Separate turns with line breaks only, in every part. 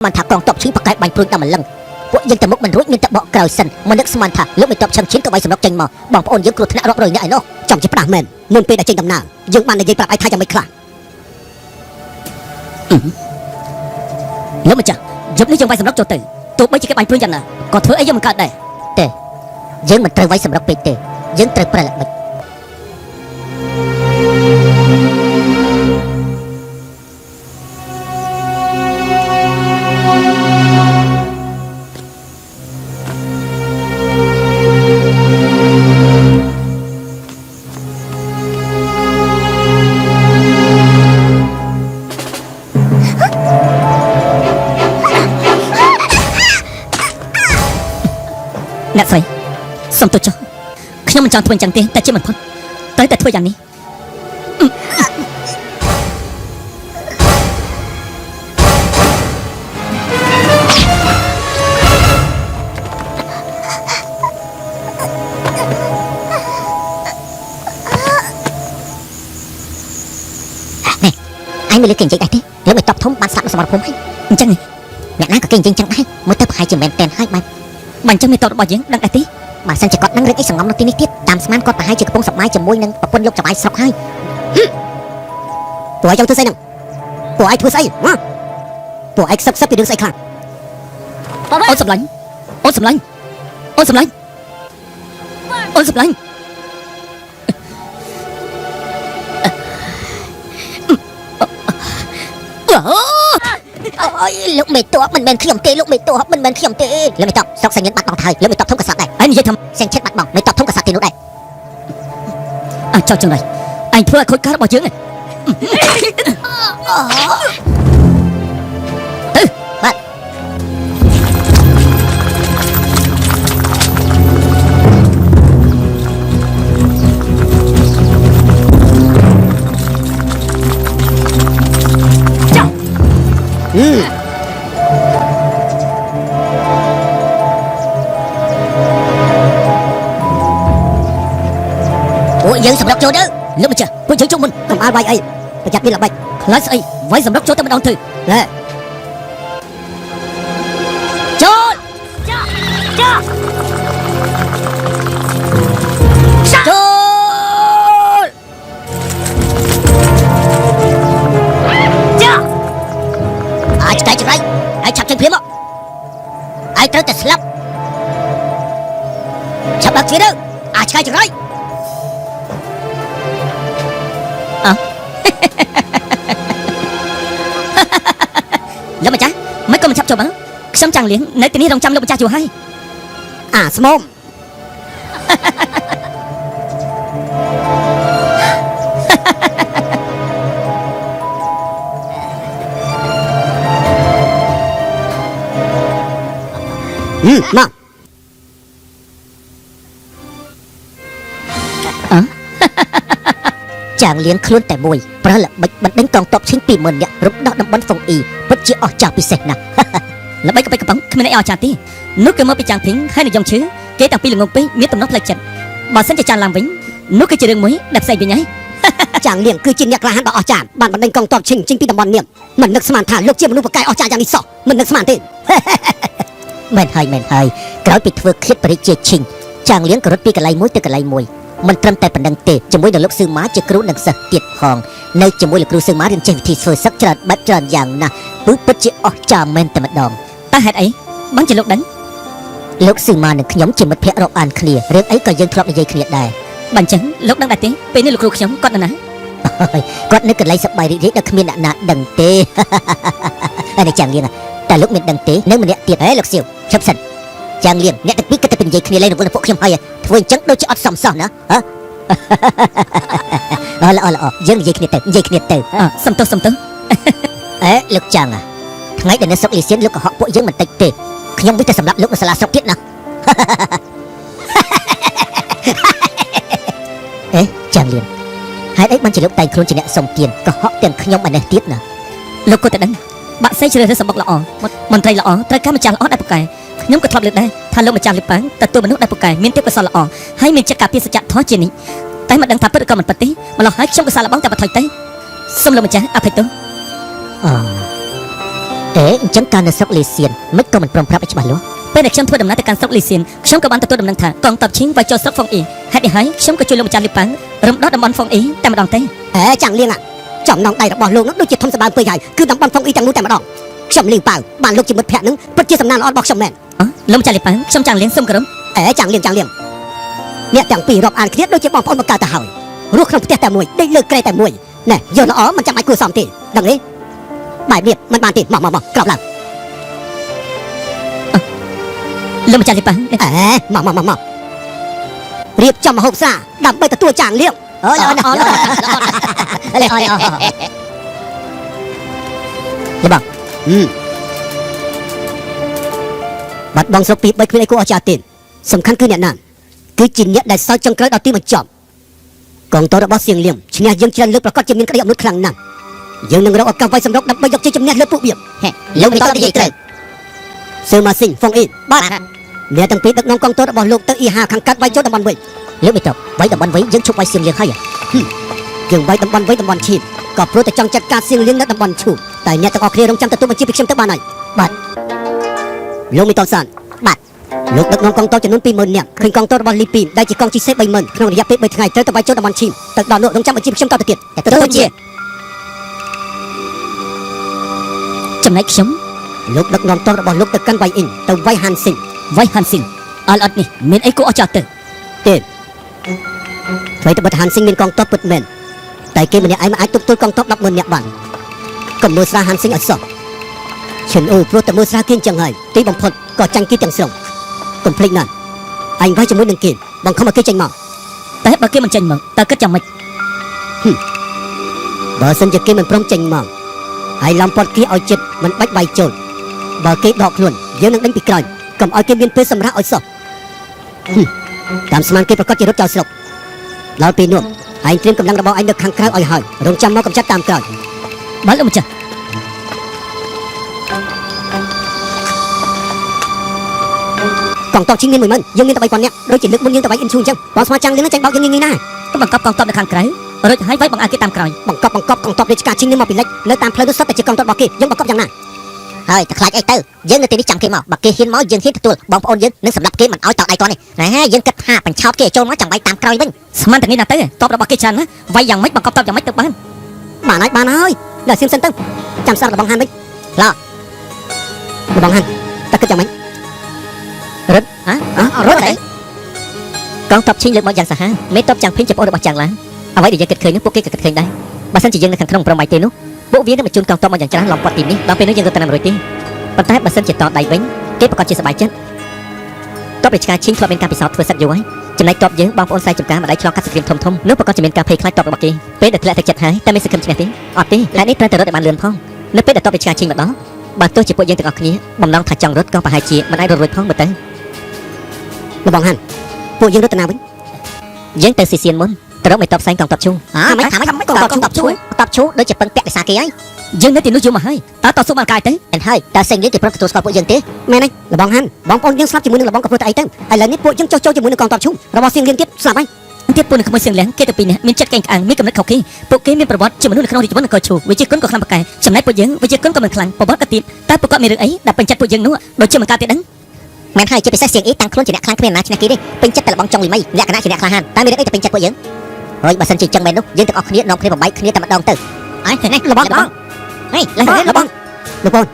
មានថាកងទ័ពឈីងប្រកែកបាញ់ព្រួយដល់ម្លឹងពួកយើងទៅមុខមិនរួចមានតែបកក្រោយសិនមិននឹកស្មានថាលោកមិនតបឆឹងឈៀនក៏វាយសម្រុកចេញមកបងប្អូនយើងគ្រោះថ្នាក់រាប់រយនាក់ឯណោះ
ចំជាផ្ដាស់មែនមុនពេលដែលចេញដំណើរយើងបាននិយាយប្រាប់ឯងថាយ៉ាងម៉េចខ្លះ
លោកម្ចាស់យប់នេះយើងវាយសម្រុកចូលទៅទោះបីជាគេបាញ់ព្រួយយ៉ាងណាក៏ធ្វើអីយើងមិនកើតដែរ
ទេយើងមិនត្រូវវាយសម្រុកពេកទេយើងត្រូវប្រើល្បិច
អ្នកស្រីសុំទោសចុះខ្ញុំមិនចង់ធ្វើអញ្ចឹងទេតែជាមិនផុតត្រូវតែធ្វើយ៉ាងនេះ
នេះឯងមិនលើគេនិយាយដែរទេលោកមិនតបធំបានស្លាប់នៅសមរភូមិហើយ
អញ្ចឹងនេះ
អ្នកណាក៏គេនិយាយចឹងដែរមើលទៅប្រហែលជាមែនតែនហើយបែប
បាញ់អញ្ចឹងមេតបរបស់យើងដឹងអីទេ
បើសិនជាគាត់នឹងរឿងអីសង្ងំនៅទីនេះទៀតតាមស្មានគាត់ប្រហែលជាកំពុងសប្បាយជាមួយនឹងប្រពន្ធលោកចៅហ្វាយស្រុកហើយ
ពួកឯងចង់ធ្វើស្អីហ្នឹងពួកឯងធ្វើស្អីហ៎ពួកឯងខ្សឹបខ្សឹបពីរឿងស្អីខ្លះ
អូនសម្លាញ់អូនសម្លាញ់អូនសម្លាញ់អូនសម្លាញ់
អូយលោកមេតបមិនមែនខ្ញុំទេលោកមេតបមិនមែនខ្ញុំទេលោកមេតបស្រុកសញ្ញិនបាត់បង់ទៅហើយលោកមេតបធំក៏ស្លាប់ដែរ
ឯងនិយាយថា
សែងឆិតបាត់បង់មេតបធំក៏ស្លាប់ទីនោះដែរ
អញចោលចង្រៃឯងធ្វើឲ្យខូចការរបស់យើងឯងទៅ
បាទ
ចោល
ពួកយើងសម្រុកចូលទៅ
លោកម្ចាស់ពួកយើងជុំមុន
កុំអាលវាយអីប្រយ័ត្នមានល្បិច
ខ្លាចស្អីវាយសម្រុកចូលតែម្ដងទៅ
ហេ
ចូលចូល
អាចឆ្កែចង្រៃហើយឆាប់ចេញភ្លាមមកហើយត្រូវតែស្លាប់ឆាប់ដល់គ្នាទៅអាចឆ្កែចង្រៃ
លោកម្ចាស់មិនក៏មិនឆាប់ចូលមកខ្ញុំចាំងលៀងនៅទីនេះរងចាំលោកម្ចាស់យូរហើយ
អាស្មោមហឹមមក
ចាងលៀងខ្លួនតែមួយប្រើល្បិចបណ្ដេញកងទ័ពឈិញ20000នាក់រំដោះតំបន់ហ្វុងអ៊ីពិតជាអស្ចារ្យពិសេសណាស់
ល្បីក៏បីកំប៉ុងគ្មានអីអស្ចារ្យទេនោះគឺមកពីចាំងភីងហើយនឹងយងឈឺគេតាំងពីល្ងងពេកមានទំនាស់ផ្លូវចិត្តបើសិនជាចានឡើងវិញនោះគឺជារឿងមួយដែលផ្សេងវិញហើយ
ចាងលៀងគឺជាអ្នកក្លាហានដ៏អស្ចារ្យបានបណ្ដេញកងទ័ពឈិងចេញពីតំបន់នាមមិននឹកស្មានថាលោកជាមនុស្សពូកែអស្ចារ្យយ៉ាងនេះសោះមិននឹកស្មានទេ
មែនហើយមែនហើយក្រោយពីធ្វើឃាតបរិជាឈិញចាងលៀងក៏រត់ពីកន្លែងមួយទៅកន្លែងមួយមិនត្រឹមតែប៉ុណ្្នឹងទេជាមួយនឹងលោកស៊ឺម៉ាជាគ្រូនិងសិស្សទៀតផងនៅជាមួយលោកគ្រូស៊ឺម៉ារៀនចេះវិធីធ្វើសឹកច្រើនបែបច្រើនយ៉ាងណាស់គឺពិតជាអស្ចារ្យមែនតែម្ដង
តើហេតុអីបានជាលោកដឹង
លោកស៊ឺម៉ានិងខ្ញុំជាមិត្តភក្តិរាប់អានគ្នារឿងអីក៏យើងធ្លាប់និយាយគ្នាដែរ
បានចឹងលោកដឹងដែរទេពេលនេះលោកគ្រូខ្ញុំគាត់នៅណា
ហើយគាត់នៅកន្លែងសប្បាយរីករាយដល់គ្មានអ្នកណាដឹងទេ ហើយនេះចាងលៀងតែលោកមានដឹងទេនៅម្នាក់ទៀតហេលោកសៀវឈប់សិនចាងលៀងអ្នកទាំងពីរគិតតែពីនិយាយគ្នាលេងរវល់នឹងពួកខ្ញុំហើយធ្វើអញ្ចឹងដូចជាអត់សមសោះណាហ៎ អល្អល្អយើងនិយាយគ្នាទៅនិយាយគ្នាទៅ
អសំទោសសំទោស
អេលោកចាងថ្ងៃដែលនៅស្រុកលីសៀនលោកកុហកពួកយើងមិនតិចទេខ្ញុំវិតែសម្រាប់លោកនៅសាលាស្រុកទៀតណា អេចាងលៀងហេតុអីបានជាលោកតែងខ្លួនជាអ្នកសុំទានកុហកទាំងខ្ញុំឯនេះទៀតណា
លោកក៏តែដឹងបាក់សីជ្រើសរើសសម្បុកល្អមន្ត្រីល្អត្រូវការម្ចាស់ល្អដែលពូកែខ្ញុំក៏ធ្លាប់លើកដែរថាលោកម្ចាស់លីប៉ាងទទួលមនុស្សដែលពូកែមានទេពកោសល្យល្អហើយមានចិត្តការពារសច្ចធម៌ជានិច្ចតែមិនដឹងថាពិតឬក៏មិនពិតទេម្ល៉េះហើយខ្ញុំក៏សាកល្បងតែបន្ថយទៅសូមលោកម្ចាស់អភ័យទោស
អូ អេអញ្ចឹងកាលនៅស្រុកលីសៀនមិនក៏មិនព្រមប្រាប់ឲ្យច្បាស់លាស់
ពេលដែលខ្ញុំធ្វើដំណើរទៅកាន់ស្រុកលីសៀនខ្ញុំក៏បានទទួលដំណឹងថាកងទ័ពឈីងវាយចូលស្រុកហ្វុងអ៊ីហេតុនេះហើយខ្ញុំក៏ជួយលោកម្ចាស់លីប៉ាងរំដោះតំបន់ហ្វុងអ៊ីតែម្ដងទេ
អេចាងលៀងអាចំណងដៃរបស់លោកនោះដូចជាធំសម្បើមពេកហើយគឺតំបន់ហ្វុងអ៊ីទាំងមូលតែម្ដងខ្ញុំលីវប៉ៅបានលោកជាមិត្តភក្តិនឹងពិតជាសំណាងល្អរបស់ខ្ញុំមែន
អលោកម្ចាស់លីប៉ាងខ្ញុំចាងលៀងសូមគោរព
អេចាងលៀងចាងលៀងអ្នកទាំងពីររាប់អានគ្នាដូចជាបងប្អូនបង្កើតទៅហើយរស់ក្នុងផ្ទះតែមួយដេកលើគ្រែតែមួយណែយល់ល្អមិនចាំបាច់គួរសមទេដឹងទេបែបនេះមិនបានទេមកមកមកក្រោបឡើង
លោកម្ចាស់លីប៉ាង
អេមកមកមកមករៀបចំមហូបស្រាដើម្បីទទួលចាងលៀង
អូល្អណាស់ល្អណាស់ល្អណាស់លបង
ហឹមបាត់បង់ស្រុកពី3គ្មានអីគួរអស្ចារ្យទេសំខាន់គឺអ្នកណាគឺជាអ្នកដែលសោចចុងក្រោយដល់ទីបញ្ចប់កងទ័ពរបស់សៀងលៀងឈ្នះយើងច្រើនលើកប្រកាសជាមានក្តីអំនួតខ្លាំងណាស់យើងនឹងរកឱកាសវាយសម្រុកដើម្បីយកជ័យជំនះលើពួកវា
លោកនេះតនិយាយត្រូវ
សឺម៉ាស៊ីងហ្វុងអ៊ីន
បាទ
អ្នកទាំងពីរដឹកនាំកងទ័ពរបស់លោកទៅអ៊ីហាខាងកើតវាយចូលតំបន់វិញ
លោកនេះតវាយតំបន់វិញយើងឈប់វាយសៀមលៀងហើយ
យើងវាយតំបន់វិញតំបន់ឈីបក៏ព្រោះតែចង់ចាត់ការសៀងលៀងនៅតំបន់ឈូតែអ្នកទាំងអស់គ្នារងចាំទទួលបញ្ជាពីខ្ញុំទៅបានហើយបាទលោកមីតលសាន
បាទ
លោកដឹកនាំកងទ័ពចំនួន20000នាក់ឃើញកងទ័ពរបស់លីពីនដែលជាកងជីសេ30000ក្នុងរយៈពេល3ថ្ងៃត្រូវទៅវាយចូលតំបន់ឈីមទៅដល់នោះរងចាំបញ្ជាពីខ្ញុំតទៅទៀត
ទទួលជា
ចំណែកខ្ញុំ
លោកដឹកនាំទ័ពរបស់លោកទៅកាន់វៃអ៊ីនទៅវាយហានស៊ីង
វៃហាន់ស៊ីងអល់អត់នេះមានអីគួរអស្ចារ្យទៅ
ទេថ្មីត្បិតហានស៊ីងមានកងទ័ពពិតមែនតែគេម្នាក់ឯងមិនអាចទប់ទល់កងទ័ព100,000នាក់បានកុំមើលស្រាលហានស៊ីងឲ្យសោះឈិនអូព្រោះតែមើលស្រាលគេអញ្ចឹងហើយទីបំផុតក៏ចាញ់គេទាំងស្រុងកុំភ្លេចណាស់អញវាយជាមួយនឹងគេបង្ខំឲ្យគេចេញមក
តែបើគេមិនចេញមកតើគិតយ៉ាងម៉េច
បើសិនជាគេមិនព្រមចេញមកហើយឡំពាត់គេឲ្យចិត្តមិនបាច់វាយចូលបើគេដកខ្លួនយើងនឹងដេញពីក្រោយកុំឲ្យគេមានពេលសម្រាកឲ្យសោះហឹមតាមស្មានគេប្រកាសជារត់ចោលស្រុកដល់ពេលនោះឯងត្រៀមកម្លាំងរបស់ឯងនៅខាងក្រៅឲ្យហើយរងចាំមកកំចាត់តាមក្រោយ
បាទលោកម្ចាស់
កងទ័ពឈីងមាន10000យើងមានតែ3000នាក់ដូចជាលើកមុនយើងទៅវាយអ៊ិនឈូអញ្ចឹងបងស្មាចាំងលឿនចាញ់បោកយើងងាយៗណាស់
បង្កប់កងទ័ពនៅខាងក្រៅរួចហើយវាយបង្អាក់គេតាមក្រោយ
បង្កប់បង្កប់កងទ័ពរាជការឈីងនេះមកពីលិចនៅតាមផ្លូវនោះសុទ្ធតែជាកងទ័ពរបស់គេយើងបង្កប់យ៉ាងណា
ហើយតែខ្លាចអីទៅយើងនៅទីនេះចាំគេមកបើគេហ៊ានមកយើងហ៊ានទទួលបងប្អូនយើងនឹងសម្លាប់គេមិនឲ្យតដៃតនេះណែយើងគិតថាបញ្ឆោតគេឲ្យចូលមកចាំវាយតាមក្រោយវិញ
ស្មានតែនេះណាទៅតបរបស់គេច្រើនណាស់វាយយ៉ាងម៉េចបង្កប់តបយ៉ាងម៉េចទៅបាន
បានហើយបានហើយដល់សៀមសិនទៅចាំស្ដាប់របស់ហានវិញឡរបស់ហានតើគិតយ៉ាងម៉េច
រត់ហ៎រត់អីកងទ័ពឈីងលើកមកយ៉ាងសាហាវមេតបចាំងភីងជាប្អូនរបស់ចាំងឡាអ្វីដែលយើងគិតឃើញនោះពួកគេក៏គិតឃើញដែរបើសិនជាយើងនៅខាងក្នុងព្រមបាយទេនោះពួកវានឹងបញ្ជូនកងទ័ពមកយ៉ាងច្រើនឡំពាត់ទីនេះដល់ពេលនោះយើងរត់ទៅណាមិនរួចទេប៉ុន្តែបើសិនជាតដៃវិញគេប្រកាសជាសប្បាយចិត្តតបរាជការឈីងធ្លាប់មានការពិសោធន៍ធ្វើសឹកយូរហើយចំណែកតបយើងបងប្អូនស្រែចម្ការម្ដាយឆ្លងកាត់សង្គ្រាមធំធំនោះប្រកាសជាមានការភ័យខ្លាចតបរបស់គេពេលដែលធ្លាក់ទឹកចិត្តហើយតែមានសង្ឃឹមឈ្នះទេអត់ទេហេតុនេះត្រូវតែរត់ឲ្យបានលឿនផងនៅពេលដែលតបរាជការឈីងមកដល់បើទោះជាពួកយើងទាំងអស់គ្នាបំណងថាចង់រត់ក៏ប្រហែលជាមិនអាចរត់រួចផងមើលទៅ
របស់ហានពួកយើងរត់ទៅណាវិញ
យើងទៅស៊ីសៀនមុនទៅរកមេតបផ្សេងកងតបឈូអាមិនថាមិនកងតបឈូតបឈូដូចជាពឹងពាក់ដោយសារគេហើយ
យើងនៅទីនោះយូរមកហើយតើតស៊ូបានកាយទៅ
មែនហើយតើសេងយើងគេព្រមទទួលស្គាល់ពួកយើងទេ
មែនទេរបស់ហានបងប្អូនយើងស្លាប់ជាមួយនឹងរបស់ក៏ព្រោះតែអីទៅឥឡូវនេះពួកយើងចុះចូលជាមួយនឹងកងទ័ពឈុំរបស់សៀងលៀងទៀតស្លាប់ហើយ
ទៀតពួកនឹងក្មួយសៀងលៀងគេទៅពីរនាក់មានចិត្តកេងក្អាងមានកំណត់ខុសគេពួកគេមានប្រវត្តិជាមនុស្សនៅក្នុងរាជវង្សនគរឈូវិជាគុណក៏ខ្លាំងប៉កែចំណែកពួកយើងវិជាគុណក៏មិនខ្លាំងប្រវត្តិក៏ទៀតតែពួកគាត់មានរឿងអីដែលពេញចិត្តពួកយើងនោះដូចជាមិនកើតទេដឹង
មែនហើយជាពិសេសសៀងអ៊ីតាំងខ្លួនជាអ្នកខ្លាំងគ្មានណាឈ្នះគេទេពេញចិត្តតែលបងចុងលីមីលក្ខណៈជាអ្នកក្លាហានតែមានរឿងអីទៅពេញចិត្តពួកយើងហើយបើសិនជាចឹងមែននោះយើងទាំងអស់គ្នានាំគ្នាបំបែកគ្នាតែម្ដងទៅអើនេះលបងលបងហេលបងលបង
លោកប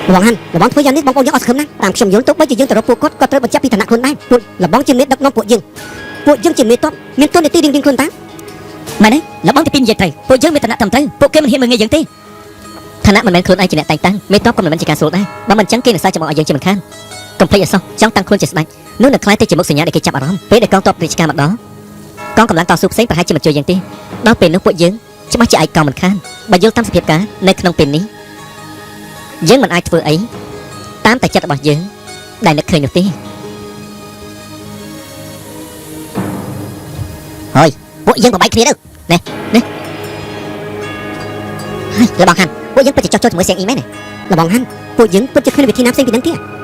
ងរបស់ហានរបស់ធ្វើយ៉ាងនេះបងប្អូនយើងអត់សង្ឃឹមណាតាមខ្ញុំយល់ទោះបីជាយើងទៅរកពួកគាត់ក៏ត្រូវបញ្ជាក់ពីឋានៈខ្លួនដែរពួករបស់ជាមេដឹកនាំពួកយើងពួកយើងជាមេតបមានតួនាទីរៀងៗខ្លួនតា
មែនទេលបងទីពីរនិយាយត្រូវពួកយើងមានឋានៈត្រឹមត្រូវពួកគេមិនហ៊ានមើលងាយយើងទេ
ឋានៈមិនមែនខ្លួនឯងជាអ្នកតែងតាំងមេតបក៏មិនមែនជាការស្រួលដែរបើមិនចឹងគេនឹងសើចច្បងឲ្យយើងជាមិនខានកុំភ្លេចឲ្យសោះចង់តាំងខ្លួនជាស្ដេចនោះនឹងខ្លាយទៅជាមុខសញ្ញាដែលគេចាប់អារម្មណ៍ពេលដែលកងទ័ពរាជការមកដល់កងកម្លាំងតស៊ូផ្សេងប្រហែលជាមិនជួយយើងទេដល់ពេលនោះពួកយើងច្បាស់ជាឯកោមិនខានបើយល់តាមសភាពការនៅក្នុងពេលនេះយើងមិនអាចធ្វើអីតាមតែចិត្តរបស់យើងដែលនឹកឃើញនោះទេហើយពួកយើងបំបែកគ្នាទៅនេះនេះហើយលបងហាន់ពួកយើងពិតជាចោះចូលជាមួយសៀងអ៊ីមែនទេ
របស់ហានពួកយើងពិតជាគ្មានវិធីណាផ្សេងពីនឹងទេ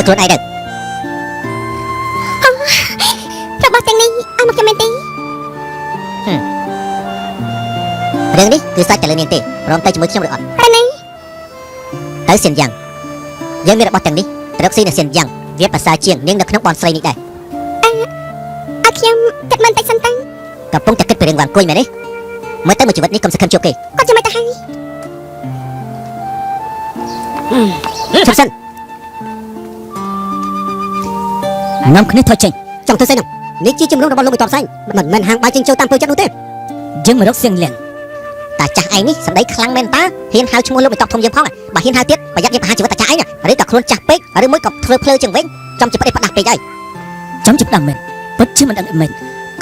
មើលខ្លួនឯងទៅ
របស់ទាំងនេះឲ្យមកខ្ញុំមែនទេ
រឿងនេះគឺសាច់តែលើនាងទេព្រមទៅជាមួយខ្ញុំឬអត់
តែនេះ
ទៅសៀនយ៉ាងយើងមានរបស់ទាំងនេះទៅរកស៊ីនៅសៀនយ៉ាងវាប្រសើរជាងនាងនៅក្នុងបនស្រីនេះដែរ
ឲ្យខ្ញុំគិតមិនតិចសិនទៅ
កំពុងតែគិតពីរឿងវាងគួយមែនទេមើលទៅមួយជីវិតនេះកុំសង្ឃឹមជួបគេ
គាត់ចាំមិនទៅហើយ
ឈប់សិន
នាំគ្នាថយចេញ
ចង់ធ្វើស្អីហ្នឹងនេះជាជំរំរបស់លោកមេតបសែងមិនមែនហាងបាយចេញចូលតាមពើចិត្តនោះទេ
យើងមករកសៀងលៀង
តាចាស់ឯងនេះសម្ដីខ្លាំងមែនតាហ៊ានហៅឈ្មោះលោកមេតបធំយើងផងបើហ៊ានហៅទៀតប្រយ័ត្នយើងប្រហារជីវិតតាចាស់ឯងឬក៏ខ្លួនចាស់ពេកឬមួយក៏ធ្វើភ្លើជាងវិញចំជាប្តីផ្ដាស់ពេកហើយ
ចំចាប់ដាំមែនពិតជាមិនដឹងអីមែន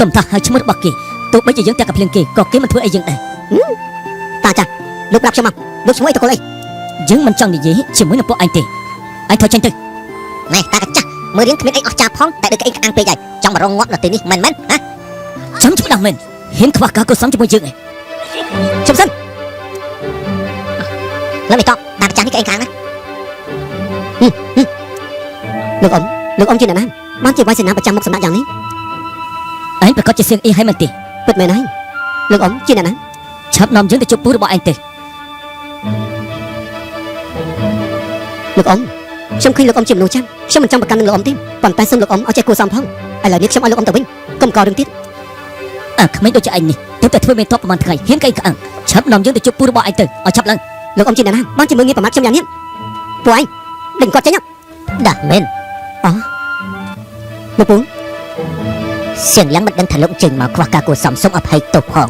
កុំថាហៅឈ្មោះរបស់គេទោះបីជាយើងតែកាភ្លៀងគេក៏គេមិនធ្វើអីយើងដែរ
តាចាស់លោកប្រាប់ខ្ញុំមកលោកឈ្មោះអីតកុលអី
យើងមិនចង់និយាយជាមួយនឹងពួកឯងទេឯងថយចេញទៅ
ណែតាចាស់មើលរៀងគ្មានអីអស់ចាផងតែដូចក្អីក្អាំងពេកហើយចង់មករងងាប់នៅទីនេះមែនមែនហ៎
ចំចាប់ដាំមែនហ៊ានខ្វះការគួរសមជាមួយយើងឯង
ឈប់សិន
លោកមេតបតាចាស់នេះក្អីក្អាំងណា
លោកអ៊ំលោកអ៊ំជាអ្នកណាបានជាវាយសេនាប្រចាំមុខសំណាក់យ៉ាងនេះ
ឯងប្រកាសជាសៀងអីហើយមែនទេ
ពិតមែនហើយលោកអ៊ំជាអ្នកណា
ឆាប់នាំយើងទៅជួបពូរបស់ឯងទៅ
លោកអ៊ំខ្ញុំឃើញលោកអ៊ំជាមនុស្សចាំខ្ញុំមិនចង់ប្រកាន់នឹងលោកអ៊ំទេប៉ុន្តែសូមលោកអ៊ំឲ្យចេះគួរសមផងឥឡូវនេះខ្ញុំឲ្យលោកអ៊ំទៅវិញកុំករឿងទៀត
អាក្មេងដូចជាឯងនេះទើបតែធ្វើមេតបប្រហែលថ្ងៃហ៊ានក្អីក្អាំងឆាប់នាំយើងទៅជួបពូរបស់ឯងទៅឲ្យឆាប់ឡើង
លោកអ៊ំជាអ្នកណាបានជាមើលងាយប្រមាថខ្ញុំយ៉ាងនេះពួកឯងដេញគាត់ចេញ
ដាស់មែន
លោកពូ
សៀងឡើងមិនដឹងថាលោកជើងមកខ្វះការគួរសមសូមអភ័យទោសផង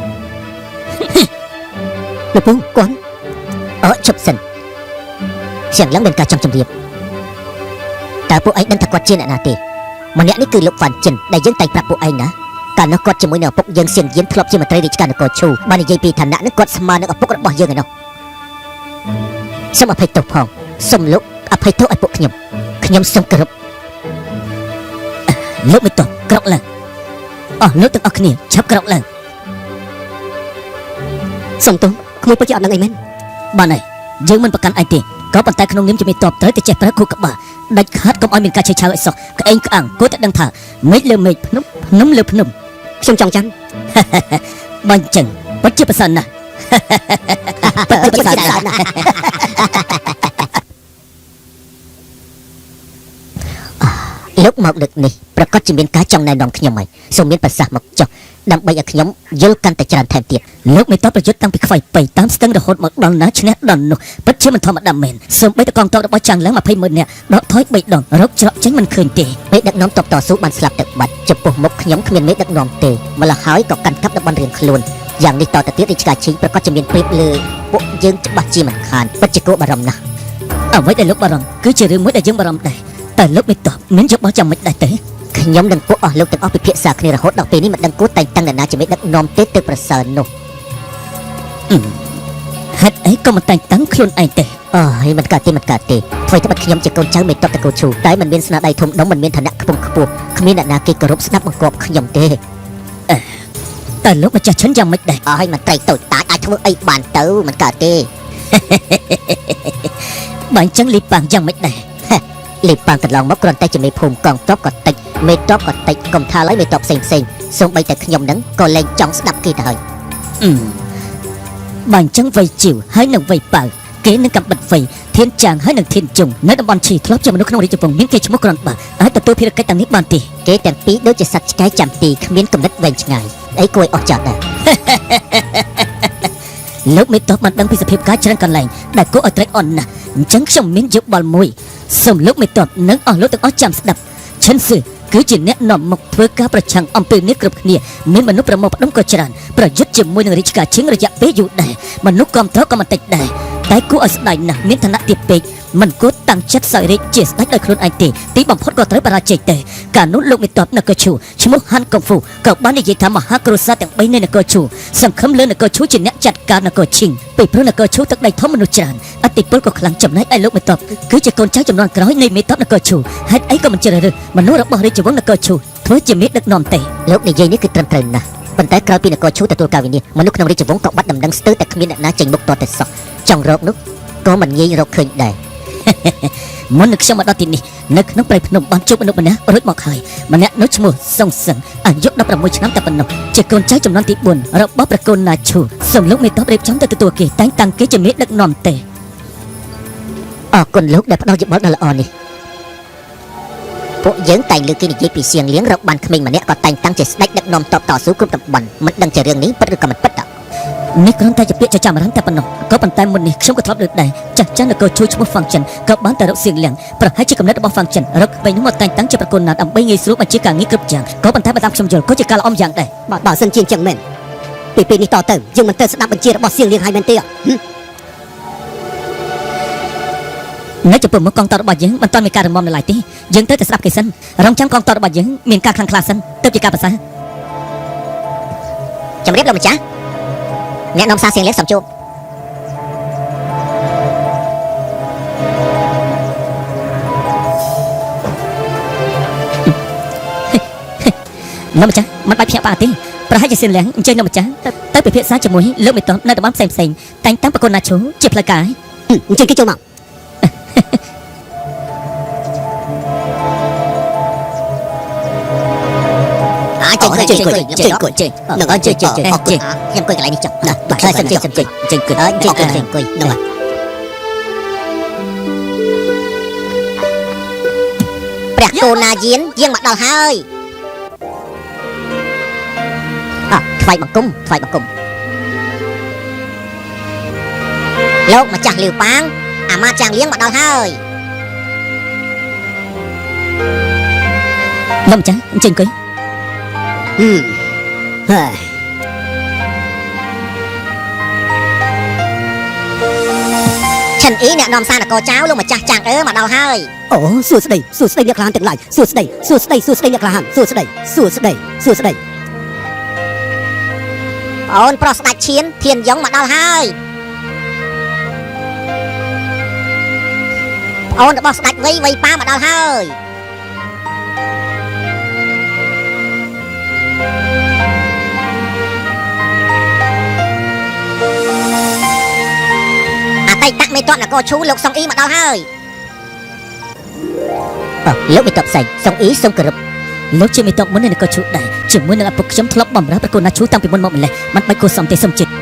លោកពូគាត់
អើឈប់សិនសៀងឡើងមានការចង់ជម្រាបតើពួកឯងដឹងថាគាត់ជាអ្នកណាទេម្នាក់នេះគឺលោកវ៉ាន់ចិនដែលយើងតែងប្រាប់ពួកឯងណាកាលនោះគាត់ជាមួយនឹងឪពុកយើងសៀងយានធ្លាប់ជាមន្ត្រីរាជការនគរឈូបាននិយាយពីឋានៈនឹងគាត់ស្មើនឹងឪពុករបស់យើងឯនោះសូមអភ័យទោសផងសូមលោកអភ័យទោសឲ្យពួកខ្ញុំខ្ញុំសូមគោរព
លោកមេតបក្រោកឡើងអស់លោកទាំងអស់គ្នាឆាប់ក្រោកឡើង
សុំទោសក្មួយពិតជាអត់ដឹងអីមែន
បានហើយយើងមិនប្រកាន់ឯងទេក៏ប៉ុន្តែក្នុងនាមជាមេតបត្រូវតែចេះប្រើខួរក្បាលដាច់ខាតកុំឲ្យមានការឆេះឆាវអីសោះក្អេងក្អាំងគួរតែដឹងថាមេឃលើមេឃភ្នំភ្នំលើភ្នំ
ខ្ញុំចង់ចាំ
បើអញ្ចឹងពិតជាប្រសើរណាស់ ពិតជាប្រសើរណាស់
លោកមកដឹកនេះប្រកាសជាមានការចង់ណែនាំខ្ញុំហើយសូមមានប្រសាសន៍មកចុះដើម្បីឲ្យខ្ញុំយល់កាន់តែច្រើនថែមទៀត
លោកមេតបប្រយុទ្ធតាំងពីខ្វៃប៉ៃតាមស្ទឹងរហូតមកដល់ណាឈ្នះដល់នោះពិតជាមិនធម្មតាមែនសូម្បីតែកងទ័ពរបស់ចាំងឡើង20ម៉ឺននាក់ដកថយ3ដងរកច្រកចេញមិនឃើញទេ
មេដឹកនាំតបតស៊ូបានស្លាប់ទៅបាត់ចំពោះមុខខ្ញុំគ្មានមេដឹកនាំទេម្ល៉េះហើយក៏កាន់កាប់តំបន់រៀងខ្លួនយ៉ាងនេះតទៅទៀតរាជការឈីងប្រកាសជាមានប្រៀបលើពួកយើងច្បាស់ជាមិនខានពិតជាគួរបារម្ភណាស់
អ្វីដែលលោកបារម្ភគឺជារឿងមួយដែលយើងបារម្ភដែរតែលោកមេតបមានយោបល់ចាំមិនដែរទេ
ខ្ញុំនិងពួកអស់លោកទាំងអស់ពិភាក្សាគ្នារហូតដល់ពេលនេះមិនដឹងគួរតែងតាំងនរណាជាមេដឹកនាំទេទៅប្រសើរនោះ
ហេតុអីក៏មិនតែងតាំងខ្លួនឯងទេ
អើយមិនកើតទេមិនកើតទេអ្វីត្បិតខ្ញុំជាកូនចៅមេតបតកូលឈូតែមិនមានស្នាដៃធំដុំមិនមានឋានៈខ្ពង់ខ្ពស់គ្មានអ្នកណាគេគោរពស្ដាប់បង្គាប់ខ្ញុំទេ
តែលោកម្ចាស់ឈិនយ៉ាងម៉េចដែរ
អើយមន្ត្រីតូចតាចអាចធ្វើអីបានទៅមិនកើតទេ
បើអញ្ចឹងលីប៉ាងយ៉ាងម៉េចដែរ
លេបប៉ាងកន្លងមកគ្រាន់តែជាមេភូមិកងទ័ពក៏តិចមេតបក៏តិចកុំថាឡើយមេតបផ្សេងផ្សេងសូម្បីតែខ្ញុំនឹងក៏លែងចង់ស្ដាប់គេទៅហើយ
អឺបើអញ្ចឹងវៃជីវហើយនឹងវៃប៉ៅគេនឹងកំបិតវៃធានចាងហើយនឹងធានជុងនៅតំបន់ឈីធ្លាប់ជាមនុស្សក្នុងរាជវង្សមានគេឈ្មោះក្រាន់បើអាចទទួលភារកិច្ចទាំងនេះបានទេ
គេទាំងពីរដូចជាសត្វឆ្កែចាំទីគ្មានគំនិតវែងឆ្ងាយអីគួរឲ្យអស់ចាស់ដែរ
លោកមេតបបានដឹងពីសភាពការច្រើនកន្លែងដែលគួរឲ្យត្រេកអរណាស់អញ្ចឹងខ្ញុំមានយោបល់មួយសូមលោកមេតបនិងអស់លោកទាំងអស់ចាំស្ដាប់ឈិនស៊ឺគឺជាអ្នកនាំមុខធ្វើការប្រឆាំងអំពើនេះគ្រប់គ្នាមានមនុស្សប្រមូលផ្ដុំក៏ច្រើនប្រយុទ្ធជាមួយនឹងរាជការឈិងរយៈពេលយូរដែរមនុស្សគ្រប់ត្រក៏មិនតិចដែរតែគួរឲ្យស្ដាយណាស់មានឋានៈទាបពេកមិនគួរតាំងចិត្តសោយរាជជាស្ដេចដោយខ្លួនឯងទេទីបំផុតក៏ត្រូវបរាជ័យទេកាលនោះលោកមេតបនគរឈូឈ្មោះហានកុងហ្វូក៏បាននិយាយថាមហាគ្រួសារទាំង3នៃនគរឈូសង្ឃឹមលើនគរឈូជាអ្នកចាត់ការនគរឈិងពីព្រោះនគរឈូទឹកដីធំមនុស្សច្រើនអតិពលក៏ខ្លាំងចំណែកឯលោកមេតបគឺជាកូនចៅចំនួនក្រោយនៃមេតបនគរឈូហេតុអីក៏មិនជ្រើសរើសមនុស្សរបស់រាជវង្សនគរឈូធ្វើជាមេដឹកនាំទេ
លោកនិយាយនេះគឺត្រឹមត្រូវណាស់ប៉ុន្តែក្រោយពីនគរឈូទទួលការវិនិច្ឆ័យមនុស្សក្នុងរាជវង្សក៏បាត់ដំណឹងស្ទើរតែគ្មានអ្នកណាចេញមុខតតែសោះចង់រកនោះក៏មិនងាយរកឃើញដែរ
មុននឹងខ្ញុំមកដល់ទីនេះនៅក្នុងព្រៃភ្នំបានជួបមនុស្សម្នាក់រួចមកហើយម្នាក់នោះឈ្មោះសុងសឹងអាយុ16ឆ្នាំតែប៉ុណ្ណោះជាកូនចៅចំនួនទី4របស់ប្រកូនណាឈូសូមលោកមេតបរៀបចំទៅទទួលគេតែងតាំងគេជាមេដឹកនាំទេ
អរគុណលោកដែលផ្ដល់យោបល់ដ៏ល្អនេះពួកយើងតែងលើកគេនិយាយពីសៀងលៀងរកបានក្មេងម្នាក់ក៏តែងតាំងជាស្ដេចដឹកនាំតបតស៊ូគ្រប់តំបន់មិនដឹងជារឿងនេះពិតឬក៏មិនពិតត
នេះគ្រាន់តែជាពាក្យចចាមអារ៉ាមតែប៉ុណ្ណោះក៏ប៉ុន្តែមុននេះខ្ញុំក៏ធ្លាប់លើកដែរចាស់ចាស់នគរជួយឈ្មោះហ្វាំងចិនក៏បានតែរកសៀងលៀងប្រហែលជាកំណត់របស់ហ្វាំងចិនរកក្មេងនោះមកតែងតាំងជាប្រគុណណាដើម្បីងាយស្រួលបញ្ជាការងារគ្រប់យ៉ាងក៏ប៉ុន្តែបើតាមខ្ញុំយល់ក៏ជាការល្អម្យ៉ាងដែរ
បាទបើសិនជាអញ្ចឹងមែនពីពេលនេះតទៅយើងមិនត្រូវស្ដាប់បញ្ជារបស់សៀងលៀងហើយមែនទេហឹម
នៅចំពោះមុខកងទ័ពរបស់យើងមិនទាន់មានការរំមនៅឡើយទេយើងត្រូវតែស្ដាប់គេសិនរងចាំកងទ័ពរបស់យើងមានការខ្លាំងក្លាសិនទើបជាការប្រសើរ
ជំរាបលោកម្ចាស់អ្នកនាំសារសៀងលៀងសូមជួប
លោកម្ចាស់មិនបាច់ភ្ញាក់ផ្អើលទេប្រហែលជាសៀនលៀងអញ្ជើញលោកម្ចាស់ទៅពិភាក្សាជាមួយលោកមេតបនៅតំបន់ផ្សេងផ្សេងៗតែងតាំងប្រគុណណាឈូជាផ្លូវការ
ហឹមអញ្ចឹងគេចូលមក
អាចអង្គុយអង្គុយអង្គុយ
នឹងអញ្ជើញអរគុណ
ខ្ញុំអង្គុយកន្លែងនេះចុះ
ណាបាទ
ហើយសំជិះសំជិះ
ចេញគិត
អញ្ជើញអង្គុយ
ហ្នឹងហើយ
ព្រះកូណាយានយាងមកដល់ហើយអថ្វាយបង្គំថ្វាយបង្គំលោកម្ចាស់លាវប៉ាងអាមាត្យចាងលៀងមកដល់ហើយ
លោកម្ចាស់អញ្ជើញអង្គុយ
ហឹមហើយ
ឈិនអ៊ីអ្នកនាំសារនគរចៅលោកម្ចាស់ចាងអឺមកដល់ហើយ
អូសួស្តីសួស្តីអ្នកក្លាហានទាំងឡាយសួស្តីសួស្តីសួស្តីអ្នកក្លាហានសួស្តីសួស្តីសួស្តី
ប្អូនប្រុសស្ដេចឈៀនធានយ៉ងមកដល់ហើយប្អូនរបស់ស្ដេចវៃវៃប៉ាមកដល់ហើយអតីតមេតបនគរឈូលោកសុងអ៊ីមកដល់ហើយអលោកមេតបផ្សេងសុងអ៊ីសូមគោរព
លោកជាមេតបមុននៅនគរឈូដែរជាមួយនឹងឪពុកខ្ញុំធ្លាប់បំរើប្រគុណណាឈូតាំងពីមុនមកម្លេះមិនបាច់គួរសមទេសុំចិត្ត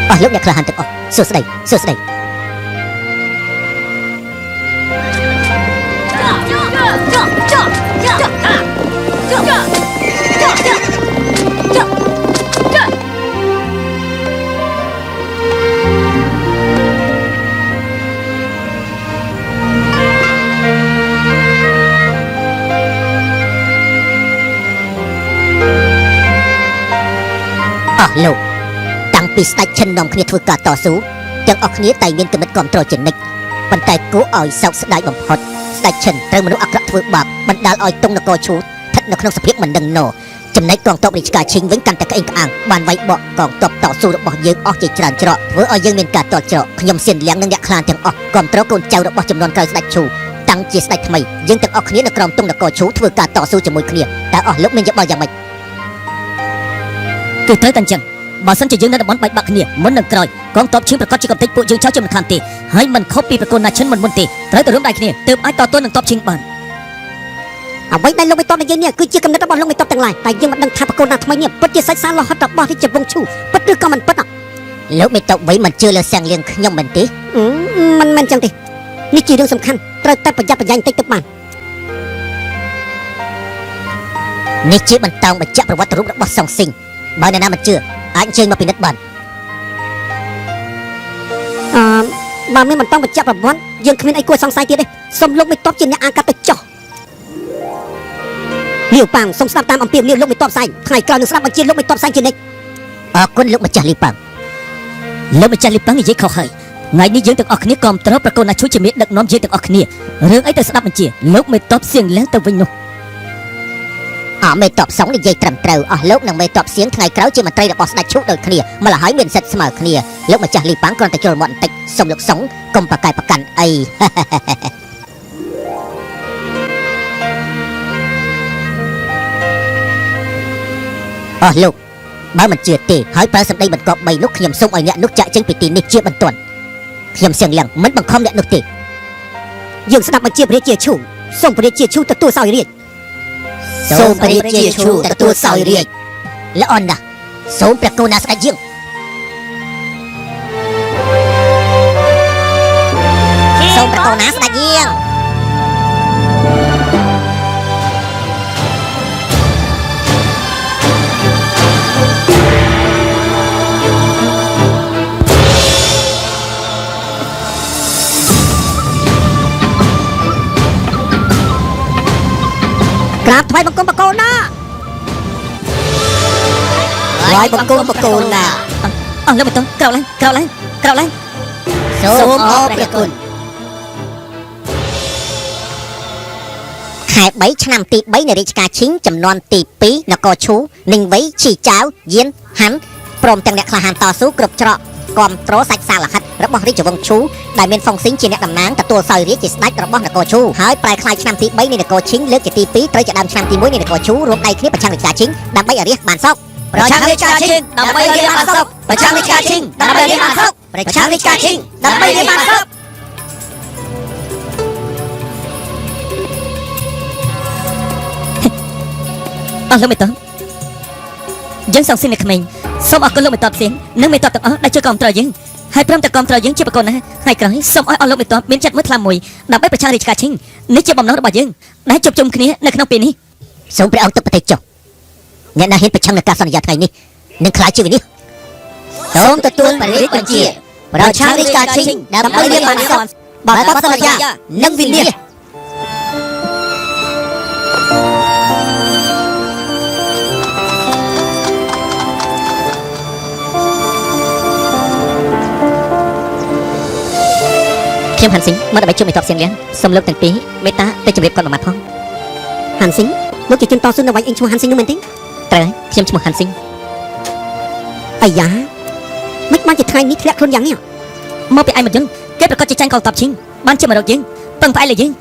អស់លោកអ្នកក្លាហានទាំងអស់សួស្តីសួស្តីអស់លោកតាំងពីស្ដេចឈិននាំគ្នាធ្វើការតស៊ូទាំងអស់គ្នាតែងមានគំនិតគ្រប់គ្រងជានិច្ចប៉ុន្តែគួរឲ្យសោកស្ដាយបំផុតស្ដេចឈិនត្រូវមនុស្សអាក្រក់ធ្វើបាបបណ្ដាលឲ្យទងនគរឈូស្ថិតនៅក្នុងសភាពមិនដឹងណចំណែកកងទ័ពរាជការឈិងវិញកាន់តែក្អេងក្អាងបានវាយបកកងទ័ពតស៊ូរបស់យើងអស់ជាច្រើនច្រកធ្វើឲ្យយើងមានការតល់ច្រកខ្ញុំសៀនលៀងនិងអ្នកខ្លានទាំងអស់គ្រប់គ្រងកូនចៅរបស់ចំនួនក្រោយស្ដេចឈូតាំងជាស្ដេចថ្មីយើងទាំងអស់គ្នានៅក្រោមទងនគរឈូធ្វើការតស៊ូជាមួយគ្នាតើអស់លោកមានយោបល់យ៉ាងម៉េច
គឺត្រូវតែអញ្ចឹងបើសិនជាយើងនៅតំបន់បែកបាក់គ្នាមុននឹងក្រោយកងទ័ពឈាមប្រកាសជាកំទេចពួកយើងចោលជាមិនខានទេហើយមិនខុសពីប្រគុណណាឈិនមុនមុនទេត្រូវតែរួមដៃគ្នាទើបអាចតទល់នឹងទ័ពឈៀងបាន
អ្វីដែលលោកមេតបនិយាយនេះគឺជាកំណត់របស់លោកមេតបទាំងឡាយតែយើងមិនដឹងថាប្រកូនណាថ្មីនេះពិតជាសាច់សារលោហិតរបស់រាជវង្សឈូពិតឬក៏មិនពិតអ
លោកមេតបវិញមិនជឿលើសៀងលៀងខ្ញុំមែនទេ
មិនមែនចឹងទេនេះជារឿងសំខាន់ត្រូវតែប្រយ័ត្នប្រយែងតិចទៅបាន
នេះជាបន្តោងបញ្ជាក់ប្រវត្តិរូបរបស់សុងស៊ីងបើអ្នកណាមិនជឿអាចអញ្ជើញមកពិនិត្យបាន
អឺបើមានបន្តបញ្ជាក់ប្រវត្តិយើងគ្មានអីគួរសង្ស័យទៀតទេសូមលោកមេតបជាអ្នកអានកាត់ទៅចោះលាវប៉ាងសូមស្ដាប់តាមអំពាវនាវលោកមេតបសែងថ្ងៃក្រោយនឹងស្ដាប់បញ្ជាលោកមេតបសែងជានិច្ច
អរគុណលោកម្ចាស់លីប៉ាង
លោកម្ចាស់លីប៉ាងនិយាយខុសហើយថ្ងៃនេះយើងទាំងអស់គ្នាគាំទ្រប្រគុណណាឈូជាមេដឹកនាំយើងទាំងអស់គ្នារឿងអីទៅស្ដាប់បញ្ជាលោកមេតបសៀងលៀងទៅវិញនោះ
អមេតបសុងនិយាយត្រឹមត្រូវអស់លោកនិងមេតបសៀងថ្ងៃក្រោយជាមន្ត្រីរបស់ស្ដេចឈូដូចគ្នាម្ល៉េះហើយមានសិទ្ធិស្មើគ្នាលោកម្ចាស់លីប៉ាងគ្រាន់តែជល់មាត់បន្តិចសូមលោកសុងកុំប្រកែកប្រកាន់អី អស់លោក បើមិនជឿទេហើយប្រើសម្ដីបន្កប់បីនោះខ្ញុំសូមឲ្យអ្នកនោះចាក់ចេញពីទីនេះជាបន្ទាន់ខ្ញុំសៀងលៀងមិនបង្ខំអ្នកនោះទេ
យើងស្ដាប់បញ្ជាព្រះរាជាឈូសូមព្រះរាជាឈូទទួលសោយរាជ
សូមព្រះរាជាឈូទទួលសោយរាជល្អណាស់សូមព្រះកូនណាស្ដេចយាងសូមព្រះកូនណាស្ដេចយាង
ក្រាបថ្វាយបង្គំបកូនណាថ្វាយបង្គំបកូនណា
អស់លោកមេតបក្រោកឡើងក្រោកឡើងក្រោកឡើង
សូមអរព្រះគុណខែ3ឆ្នាំទី3នៃរាជការឈីងចំនួនទី2នគរឈូនិងវៃឈីចាវយានហាន់ព្រមទាំងអ្នកក្លាហានតស៊ូគ្រប់ច្រកគាំទ្រសាច់សាលហិតរបស់រាជវង្សឈូដែលមានហ្វុងស៊ីងជាអ្នកតំណាងទទួលសោយរាជជាស្ដេចរបស់នគរឈូហើយប្រែក្លាយឆ្នាំទី3នៃនគរឈីងលើកជាទី2ត្រូវជាដើមឆ្នាំទី1នៃនគរឈូរួមដៃគ្នាប្រឆាំងរាជការឈីងដើម្បីឲ្យរាជបានសុខ
ប្រឆាំងរាជការឈីងដើម្បីរាជបានសុខប្រឆាំងរាជការឈីងដើម្បីរាជបានសុខ
ប្រឆាំងរាជការឈីងដើម្បីរាជបានសុខ
អស់លោកមេតបយើងសងស៊ីនៅក្មេងសូមអរគុណលោកមេតបផ្សេងនិងមេតបទាំងអស់ដែលជួយគាំទ្រយើងហើយព្រមទាំងគាំទ្រយើងជាប្រកបណាស់ហើយក្រោយសូមឲ្យអស់លោកមេតបមានចិត្តមួយថ្លើមមួយដើម្បីប្រឆាំងរាជការឈីងនេះជាបំណងរបស់យើងដែលជួបជុំគ្នានៅក្នុងពេលនេះ
សូមព្រះអង្គទុកប្រទេសចុះអ្នកណាហ៊ានប្រឆាំងនឹងការសន្យាថ្ងៃនេះនឹងក្លាយជាវិនិច្ឆ័យសូមទទួលព្រះរាជបញ្ជាប្រឆាំងរាជការឈីងដើម្បីរាជបានសុខបើបទសន្យានិងវិនិច្ឆ័យ
ខ្ញុំហាន់ស៊ីងមកដើម្បីជួបមេតបសៀងលៀងសូមលោកទាំងពីរមេត្តាទៅជម្រាបគាត់មួយម៉ាត់ផង
ហាន់ស៊ីងលោកជាជនតស៊ូនៅវៃអ៊ីងឈ្មោះហាន់ស៊ីងនោះមែនទេ
ត្រូវហើយខ្ញុំឈ្មោះហាន់ស៊ីង
អាយ៉ាមិនបានជាថ្ងៃនេះធ្លាក់ខ្លួនយ៉ាងនេះ
មកពីឯងមិនយល់គេប្រកាសជាចាញ់កងតបឈីងបានជាមករកយើងពឹងផ្អែកលើយើង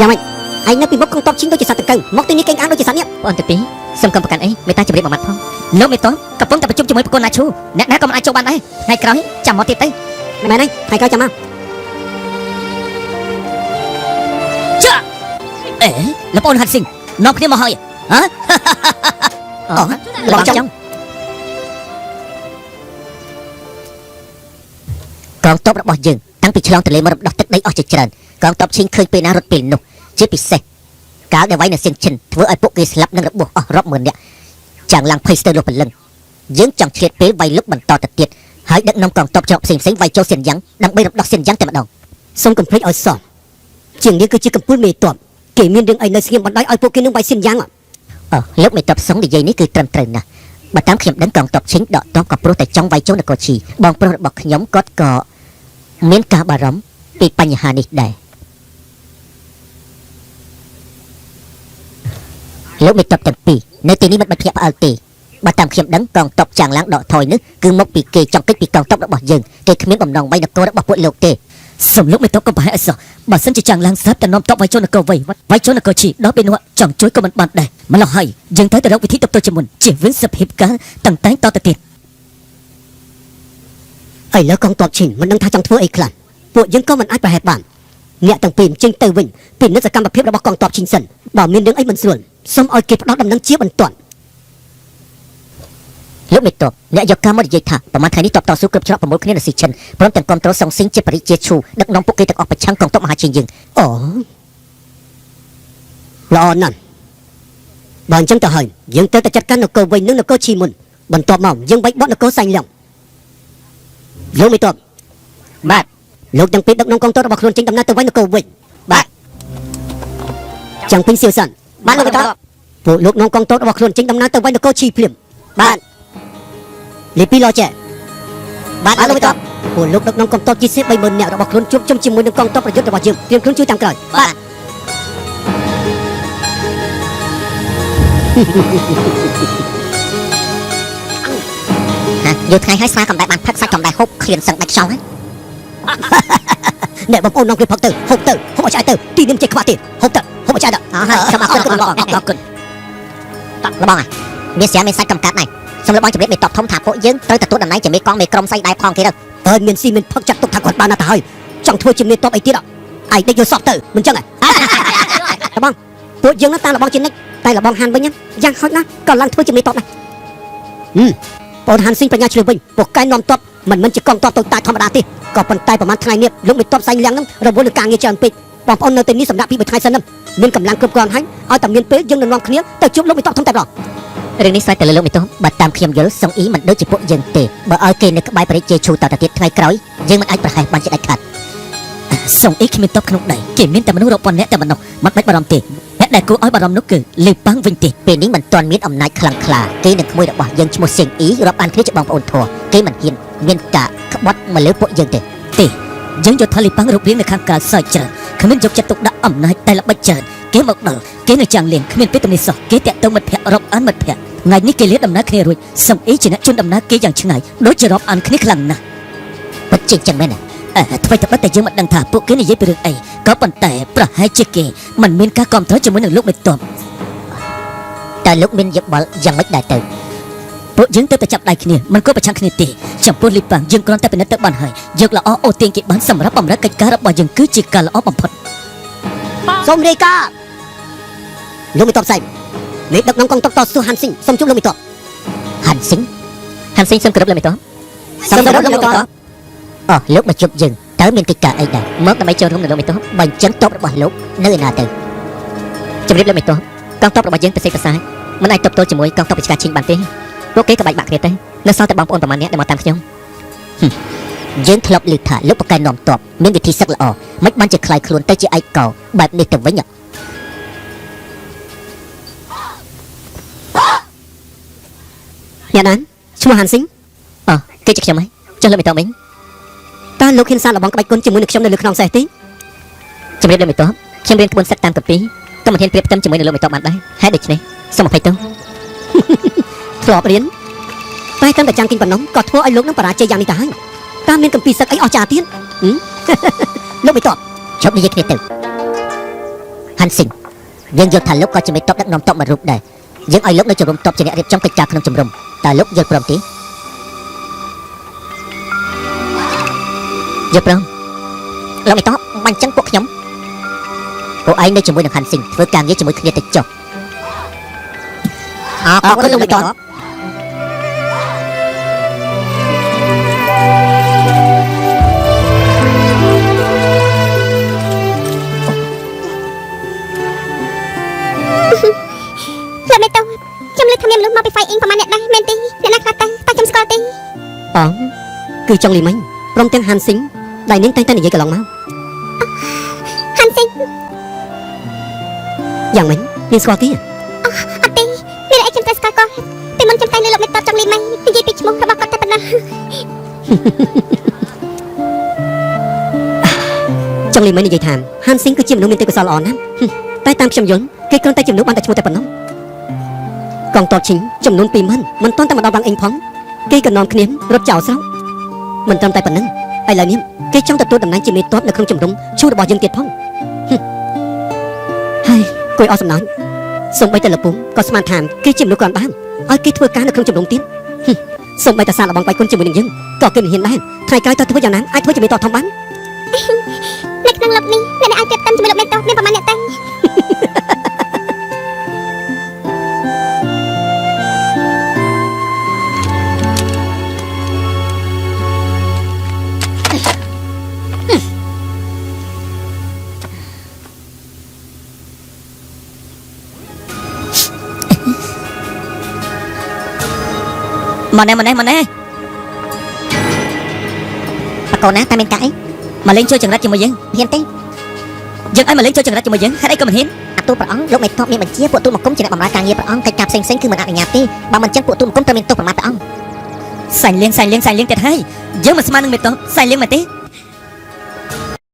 យ៉ាងម៉េចឯងនៅពីមុខកងតបឈីងដូចជាសត្វតង្កឹងមកទីនេះកេងអាងដូចជាសត្វនេះ
បងទាំងពីរសូមកុំប្រកាន់អីមេត្តាជម្រាបមួយម៉ាត់ផងលោកមេតបកំពុងតែប្រជុំជាមួយប្រគល់ណាឈូអ្នកណាក៏មិនអាចចូលបានដែរថ្ងៃក្រោយចាំមកទៀតទៅ
មែនហើយថ្ងៃក្រោយចាំមក
ចាអេលោកប្អូនហាន់ស៊ីងនាំគ្នាមកហើយហ៎
អូ
បងចង់
កងទ័ពរបស់យើងតាំងពីឆ្លងទន្លេមករំដោះទឹកដីអស់ជាច្រើនកងទ័ពឈីងឃើញពេលណារត់ពេលនោះជាពិសេសកាលដែលវាយនៅសៀងឈិនធ្វើឲ្យពួកគេស្លាប់និងរបួសអស់រាប់ម៉ឺននាក់ចាំងឡើងភ័យស្ទើរលោះព្រលឹងយើងចង់ឆ្លៀតពេលវាយលុកបន្តទៅទៀតហើយដឹកនាំកងទ័ពច្រកផ្សេងៗវាយចូលសៀនយ៉ាងដើម្បីរំដោះសៀនយ៉ាងតែម្ដង
សូមកុំភ្លេចឲ្យសោះជាងនេះគឺជាកំពូលមេតបគេមានរឿងអីនៅស្ងៀមបណ្ដោយឲ្យពួកគេនឹងវាយសៀនយ៉ាង
អលោកមេតបសុងនិយាយនេះគឺត្រឹមត្រូវណាស់បើតាមខ្ញុំដឹងកងទ័ពឈីងដកទ័ពក៏ព្រោះតែចង់វាយចូលនគរឈីបងប្រុសរបស់ខ្ញុំគាត់ក៏មានការបារម្ភពីបញ្ហានេះដែរលោកមេតបទាំងពីរនៅទីនេះមិនបាច់ភ្ញាក់ផ្អើលទេបើតាមខ្ញុំដឹងកងទ័ពចាងឡាងដកថយនេះគឺមកពីគេចង់គេចពីកងទ័ពរបស់យើងគេគ្មានបំណងវាយនគររបស់ពួកលោកទេ
សូមលោកមេតបកុំប្រហែលអីសោះបើសិនជាចាំងឡើងស្រាប់តែនាំតបវាយចូលនគរវៃវាយចូលនគរឈីដល់ពេលនោះចង់ជួយក៏មិនបានដែរម្ល៉េះហើយយើងត្រូវតែរកវិធីទប់ទល់ជាមុនជៀសវាងសភាពការតាំងតែងតទៅទៀត
ឥឡូវកងតបឈីងមិនដឹងថាចង់ធ្វើអីខ្លះពួកយើងក៏មិនអាចប្រហែលបានអ្នកទាំងពីរចេញទៅវិញពិនិត្យសកម្មភាពរបស់កងតបឈីងសិនបើមានរឿងអីមិនស្រួលសូមឲ្យគេផ្ដល់ដំណឹងជាបន្ទាន់
លោកមេតបអ្នកយកការមកនិយាយថាប្រហែលថ្ងៃនេះតបតស៊ូគ្រប់ច្រកប្រមូលគ្នានៅស៊ីឈិនព្រមទាំងគ្រប់គ្រងសុងស៊ីងជាបរិជាឈូដឹកនាំពួកគេទាំងអស់ប្រឆាំងកងទ័ពមហាឈីងយើង
អូល្អណាស់បើអញ្ចឹងទៅហើយយើងត្រូវតែចាត់ការនគរវិញនិងនគរឈីមុនបន្ទាប់មកយើងបែកបត់នគរសែងលំលោកមេតប
បាទ
លោកទាំងពីរដឹកនាំកងទ័ពរបស់ខ្លួនចេញដំណើរទៅវិញនគរវិញបាទចាំងពេញសៀវសាន
បាទលោកមេតប
ពួកលោកនាំកងទ័ពរបស់ខ្លួនចេញដំណើរទៅវិញនគរឈីភ្លាម
បាទ
លីពីឡចែ
បាទលោកមេតប
ពួកលោកដឹកនាំកងទ័ពជាសេ30000នាក់របស់ខ្លួនជួបជុំជាមួយនឹងកងទ័ពប្រយុទ្ធរបស់យើងត្រៀមខ្លួនជួយតាមក្រោយ
បាទ ហ៎យកថ្ងៃហើយស្រាកំដែលបានផឹកសាច់កំដែលហូបឃ្លានសឹងដាច់ខ្យល់ហើយ
អ្នកបងប្អូននាំគ្នាផឹកទៅហូបទៅហូបឲ្យឆ្អែតទៅទីនេះមិនចេះខ្វះទេហូបទៅហូបឲ្យឆ្អែតទៅ
អស់ហើយខ្ញុំអរគុណគុណបង
អរគុណ
លបងមានស្រាមានសាច់កំកាត់ដែរសូមលបងជម្រាបមេតបធំថាពួកយើងត្រូវទទួលតំណែងជាមេកងមេក្រុមស្អីដែរផងគេទៅ
អើយមានស៊ីមានផឹកចាត់ទុកថាគាត់បានណាស់ទៅហើយចង់ធ្វើជាមេតបអីទៀតឯងដេកយល់សពទៅមិនចឹងហ៎ លបងពួកយើងនឹងតាមលបងជានិច្ចតែលបងហានវិញយ៉ាងហោចណាស់ក៏ឡើងធ្វើជាមេតបដែរហឹមបងហានស៊ីងបញ្ញាឆ្លៀសវិញពួកកែនាំតបមិនមិនជាកងតបតូចតាចធម្មតាទេក៏ប៉ុន្តែប្រហែលថ្ងៃនេះលោកមេតបសែងលៀងនឹងរវល់នឹងការងារច្រើនពេកបងប្អូននៅទីនេះសម្រាប់ពីមួយថ្ងៃសិននឹងមានកម្លាំងគ្រប់គ្រាន់ហើយឲ្យតែមានពេលយើងនឹងនាំគ្នាទៅជួបលោកមេតបធំតែម្ដង
រឿងនេះស្រេចតែលើលោកមេតបបើតាមខ្ញុំយល់សុងអ៊ីមិនដូចជាពួកយើងទេបើឲ្យគេនៅក្បែរបរិជាឈូតទៅទៀតថ្ងៃក្រោយយើងមិនអាចប្រហែសបានជាដាច់ខាត
សុងអ៊ីគ្មានតបក្នុងដៃគេមានតែមនុស្សរាប់ពាន់នាក់តែប៉ុណ្ណោះមិនបាច់បារម្ភទេអ្នកដែលគួរឲ្យបារម្ភនោះគឺលីប៉ាំងវិញទេ
ពេលនេះមិនទាន់មានអំណាចខ្លាំងក្លាគេនឹងក្មួយរបស់យើងឈ្មោះសៀងអ៊ីរាប់អានគ្នាជាបងប្អូនធေါ်គេមិនហ៊ានមានការក្បត់មកលើពួកយើងទេ
យើងយកថាលីប៉ាំងរូបរាងនៅខាងក្រៅសើចច្រើនគ្មានយកចិត្តទុកដាក់អំណាចតែល្បិចច្រើនគេមកដល់គេនៅចាំងលៀងគ្មានពេលទំនេរសោះគេតាក់ទងមិត្តភ័ក្តិរាប់អានមិត្តភ័ក្តិថ្ងៃនេះគេលាដំណើរគ្នារួចសុងអ៊ីជាអ្នកជូនដំណើរគេយ៉ាងឆ្ងាយដូចជារាប់អានគ្នាខ្លាំងណាស់
ពិតជាចឹងមែនទេ
អឺអ្វីត្បិតតែយើងមិនដឹងថាពួកគេនិយាយពីរឿងអីក៏ប៉ុន្តែប្រហែលជាគេមិនមានការគ្រប់គ្រងជាមួយនឹងលោកមេតប
តើលោកមានយោបល់យ៉ាងម៉េចដែរទៅ
ពួកយើងទៅតែចាប់ដៃគ្នាមិនគួរប្រឆាំងគ្នាទេចំពោះលីប៉ាងយើងគ្រាន់តែពិនិត្យទៅបានហើយយកល្អអូទាញគេបានសម្រាប់បំរើកិច្ចការរបស់យើងគឺជាការល្អបំផុត
សូមរាយការណ៍លោកមេតបសែមមេដឹកនាំកងទ័ពតស៊ូហានស៊ីងសូមជួបលោកមេតប
ហាន់ស៊ីង
ហាន់ស៊ីងសូមគោរពលោកមេតប
សូមគោរពលោកមេតប
អូលោកមកជួបយើងតើមានកិច្ចការអីដែរ
មកដើម្បីចូលរួមនឹងលោកមេតប
បើអញ្ចឹងតបរបស់លោកនៅឯណាទៅ
ជម្រាបលោកមេតបកងទ័ពរបស់យើងទៅសេកប្រសាយមិនអាចទប់ទល់ជាមួយកងទ័ពវិជ្ជាឈីងបានទេពួកគេក៏បែកបាក់គ្នាទៅនៅសល់តែបងប្អូនប្រមាណអ្នកដែលមកតាមខ្ញុំ
យើងធ្លាប់ឮថាលោកប្រកែនាំតបមានវិធីសឹកល្អមិនបានជាคล้ายខ្លួនទៅជាឯកោបែបនេះទៅវិញ
អ្នកណាឈ្មោះហានស៊ីង
អូគឺជាខ្ញុំហើយចុះលោកមេតបវិញ
តើលោកហ៊ានសាកល្បងក្បាច់គុណជាមួយនឹងខ្ញុំនៅលើខ្នងសេះទេ
ជម្រាបលោកមេតបខ្ញុំរៀនក្បួនសឹកតាមកាពីក៏មិនហ៊ានប្រៀបផ្ទឹមជាមួយនឹងលោកមេតបបានដែរហេតុដូច្នេះសូមអភ័យទោស
ធ្លាប់រៀនតែកាន់តែចាំងគិញប៉ុណ្ណោះក៏ធ្វើឲ្យលោកនឹងបរាជ័យយ៉ាងនេះទៅហើយតើមានកម្ពីសឹកអីអស្ចារ្យទៀតហឹម លោកមេតប
ជប់និយាយគ្នាទៅហាន់ស៊ីងយើងយល់ថាលោកក៏ជាមេតបដឹកនាំតបមួយរូបដែរយើងឲ្យលោកនៅជំរំតបជាអ្នករៀបចំកិច្ចការក្នុងជំរំតើលោកយល់ព្រមទេ
យល់ព្រម
លោកមេតបបាញ់ចឹងពួកខ្ញុំពួកឯងនៅជាមួយនឹងហាន់ស៊ីងធ្វើការងារជាមួយគ្នាទៅចុះអរគុណលោកមេតប
លោកមេតបខ្ញុំលើកថាមានមនុស្សមកពីហ្វៃអ៊ីងប្រហែលអ្នកដែរមែនទេអ្នកណាខ្លះទៅតើខ្ញុំស្គាល់ទេ
អងគឺចង់លីមិញព្រមទាំងហានស៊ីងដែលនាងតែងតែនិយាយកន្លងមក
ហាន់ស៊ីង
យ៉ាងម៉េចនាងស្គាល់គេ
អត់ទេមានអីខ្ញុំត្រូវស្គាល់គាត់ពីមុនខ្ញុំតែនៅលោកមេតបចង់លីមិញនិយាយពីឈ្មោះរបស់គាត់តែប៉ុណ្ណោះ
ចង់លីមិញនិយាយថាហានស៊ីងគឺជាមនុស្សមានទេពកោសល្យល្អណាស់ហឹមតែតាមខ្ញុំយល់គេគ្រាន់តែជាមនុស្សបានតែឈ្មោះតែប៉ុណ្ណោះកងទ័ពឈីងចំនួន20000មិនទាន់តែមកដល់វាំងអេងផងគេក៏នាំគ្នារត់ចោលស្រុកមិនត្រឹមតែប៉ុណ្ណឹងឥឡូវនេះគេចង់ទទួលតំណែងជាមេទ័ពនៅក្នុងជំរំឈូរបស់យើងទៀតផងហឹមហើយគួយអស់សំណើចសូម្បីតែលពុំក៏ស្មានថាគេជាមនុស្សគ្រាន់បានឲ្យគេធ្វើការនៅក្នុងជំរំទៀតហឹមសូម្បីតែសារលបងបាច់គុណជាមួយនឹងយើងក៏គេមិនហ៊ានដែរថ្ងៃក្រោយតើធ្វើយ៉ាងណាអាចធ្វើជាមេទ័ពធំបាន
នៅក្នុងលោកនេះអ្នកដែលអាចប្រៀបផ្ទឹមជាមួយលោកមេតបមានប្រហែលអ្នកទៅ
មកណែមកណែមកណែ
បកូនណាតើមានការអី
មកលេងជួយចង្រិតជាមួយយើង
ហ៊ានទេ
យើងឲ្យមកលេងជួយចង្រិតជាមួយយើងហេតុអីក៏មិនហ៊ាន
អាទូព្រះអង្គលោកមេតបមានបញ្ជាពួកទូលបង្គំជាអ្នកបម្រើការងារព្រះអង្គកិច្ចការផ្សេងៗគឺមិនអនុញ្ញាតទេបើមិនចឹងពួកទូលបង្គំត្រូវមានទោសប្រមាថព្រះអង្គ
សាញ់លៀងសាញ់លៀងសាញ់លៀងទៀតហើយយើងមិនស្មាននឹងមេតបសាញ់លៀងមែនទេ